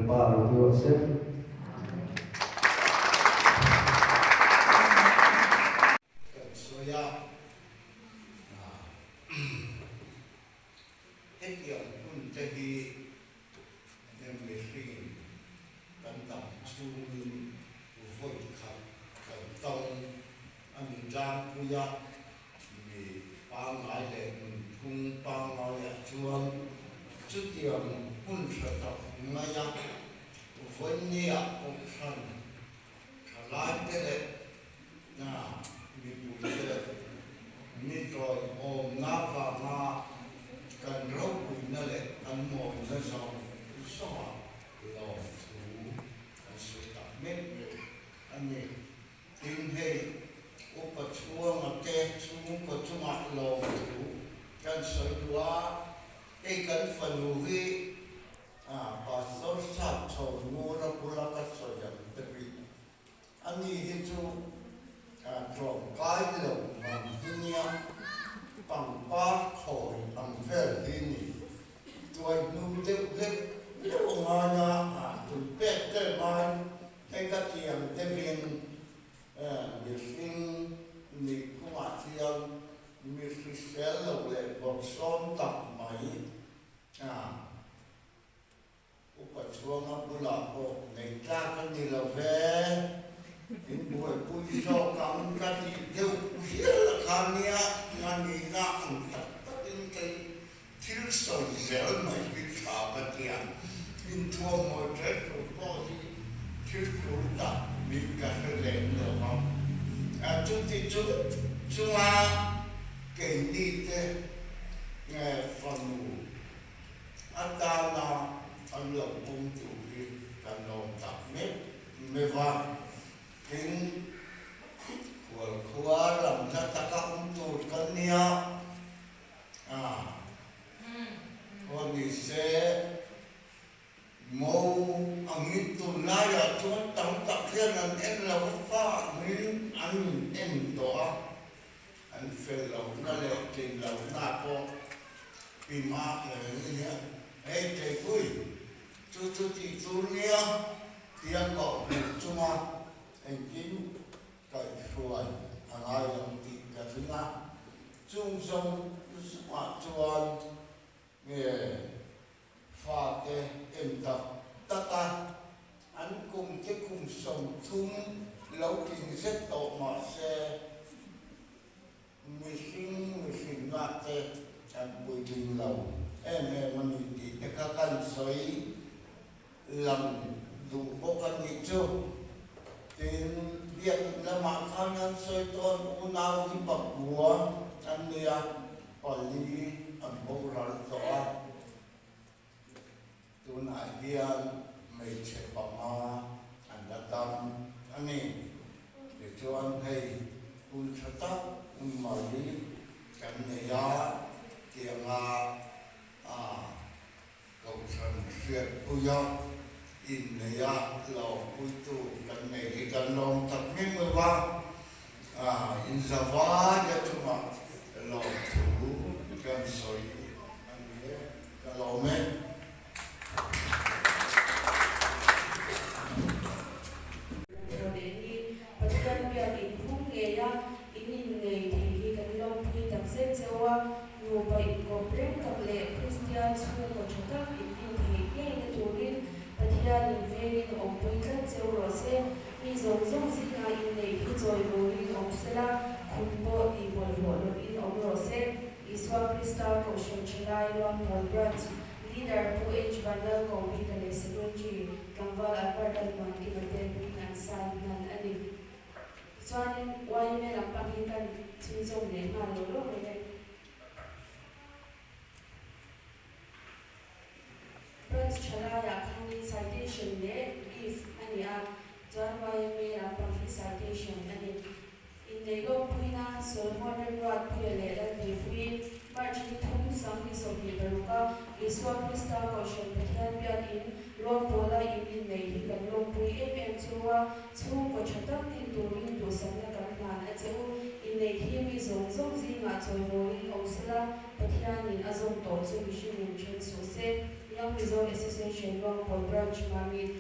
Lalpa ropui rawh se. Kan sawi a, hetiang hun te hi mihring kan dam chhungin vawi khat kan tawng a ni tlangpui a, mi pangngai leh nunphung pangngaiah chuan chutiang hun hre tak maia vawinia kohhran thalaite leh mipuite mi tawiawmna vanga kan ropuina leh kan mawina zawng zawngah lawmthu kan sawi tak mek mek a ni. Tin hei, Upa Chhuanga te chhungkaw chungah lawmthu kan sawi duh a, hei kan fanu hi Pastor Sap chho Ngura bula ka sawi ang te bik. Ani hi chu tlawmkai lo ang hi nia, pangpar khawi ang vel hi ni. Tuai hnu deuh hlek deuh a ngai a, tui pek te a ngai. Hei ka tiang deuhin mihring nih phungah hian mi hrisel lo leh bawrhsawm tak mai Upa Chhuanga bulah pawh nei tlak a ni lo ve, in buaipui zawk ang ka tih deuh hial a kha nia, nga nihna ang tak takin kei thil sawi zel mai hi tha ka ti a, inthuamhawi ṭhelh tur pawh hi thil ṭul tak niin ka hre lem lo ang. Chuti chu chunga keini te fanu atana an lo pawm tur hi kan lawm tak mek meuh a, tin khualkhua lam hla taka awm tur kan nia. A aw ni se, Mo angin tunlaiah chuan tam tak hian an en lo a, fa angin an in en tawh a, an fel lohna leh tlin lohna pawh pi hma reng hian hei Tleipui chu chu tih tur nia tia koh hmuh chunga engkim kaihhruai a ngai ang tih ka ring a, chung zawng zawngah chuan nge fate en tak tak a, an kum te kum 30 lo tling zet tawh mah se mihring mihrinna te an puitling lo em em a ni tih te kha kan sawi lang duh bawk a nih chu. Tin, biakin lamah khan an sawi tawn unau hi pakua an ni a, pali an boral tawh a. Tunah hian hmeichhe panga an la tam a ni. Tichuan hei hun tha tak mai kan nei a, tianga a Kohhran hriatpuia inneia lawmpuitu kan nei hi kan lawm tak mek lo va, inzavaia chungah lawmthu kan sawi a ni e, ka lawm e. Leh ni Pathian biak inphung ngeia in innei thei hi kan lawmpui tak zet cheu a, nupa inkawp reng tak leh Kristian chhungkaw tha tak in din theih ngeina turin Pathianin vengin awmpui tlat cheu rawh se. Mi zawng zawng zingah inneih hi chawimawiin awm sela, khum pawh tih bawlhhlawh lovin awm rawh se. Isua Krista Kohhran Thalai Luangpawl Branch Leader Pu H. Vanlalkobika leh Secretary Tlangval Albert Lalmuankima te hming an sign hman a ni. Tichuanin yma lampang hi kan chhunzawm leh nghal lo lo mai e. Branch thalaiah khanin citation leh gift a ni a, chuan yma lampang hi citation a ni. Inneih lawmpuina Solomon Remruatpuia leh Lalteipuii March ni thum 2026 a Isua Krista Kohhran Pathian biakin Ruangpawla in inneih hi kan lawmpui em em chu a, chhungkaw tha tak din turin duhsakna kan hlan a che u. Inneih hi mi zawng zawng zingah chawimawiin awm sela, Pathianin a zawm tawh chu mihringin then suh se. Young Mizo Association Luangpawn Branch Mamit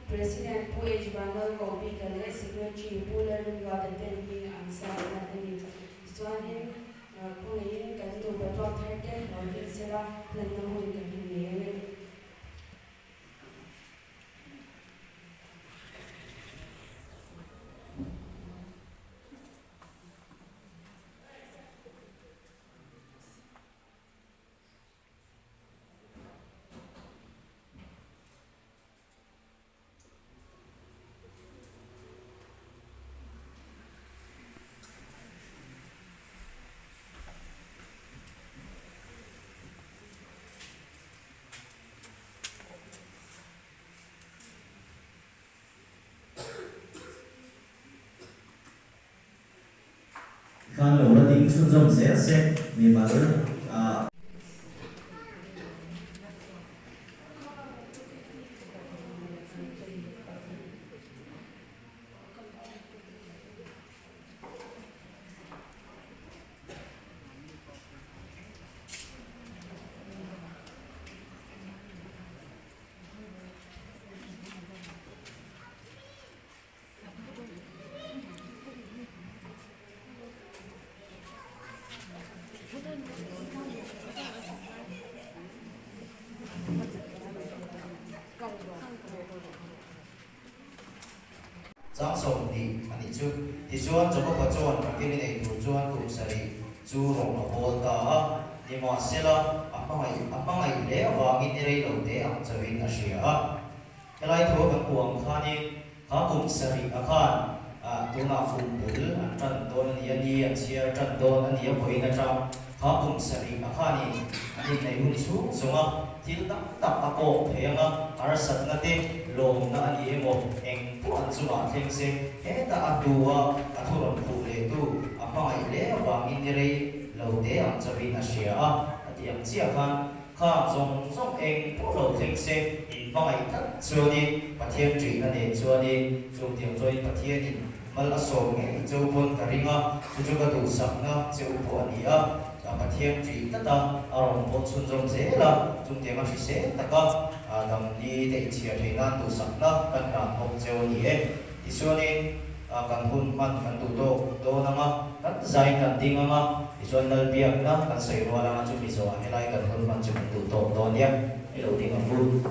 President Pu H Vanlalkohbika leh Secretary Pu Lalrinruata ten hming an sa hlan a ni. Tichuanin khawngaihin kan nupa tuak thar te lo ding sela hlanna hun kan han nei ang e. Khan lo la ding chhunzawm zel se mimal ah. Chang 20 a nih chu. Tichuan, Jakoba chuan Rakeli nei tur chuan kum sarih chu rawng a bawl ta a. Nimahsela, a hmangaih a hmangaih hle avangin ni rei lo te ang chauhin a hria a. Helai thu a kan hmuh ang khanin kha kum sarih a khan tunah kum bul an tan dawn a ni a, ni an chhiar tan dawn a ni a, vawiin atang kha kum sarih a khanin an inneih hun chhung zawnga thil tam tak a kawk thei ang a, harsatna te lawmna a ni emaw eng pawh an chungah thleng se hetah a hnua a thu rawn khuh lehtu a hmangaih hle avangin ni rei lo te ang chauhin a hria a, a ti ang chiah khan Khang zawng zawng eng pawh lo thleng se, in hmangaih tlat chuanin Pathian ṭihna nen chuanin chutiang chuanin Pathianin mal a sawm ngei cheu pawn ka ring a, chu chu ka duhsakna che u pawh a ni a, Pathian ṭih tlat a, a rawn pawh chhunzawm zel a, chungtianga hrisel taka damni te inchhiar theih nan duhsakna kan hlan bawk cheu a ni e. Tichuanin kan hun hman kan duh tawk dawn ang a, kan zain kan ding ang a, tichuan Lalbiakna kan sawi rual ang a, chumi zawhah helai kan hun hman chu kan duh tawk dawn nia, i lo ding ang u.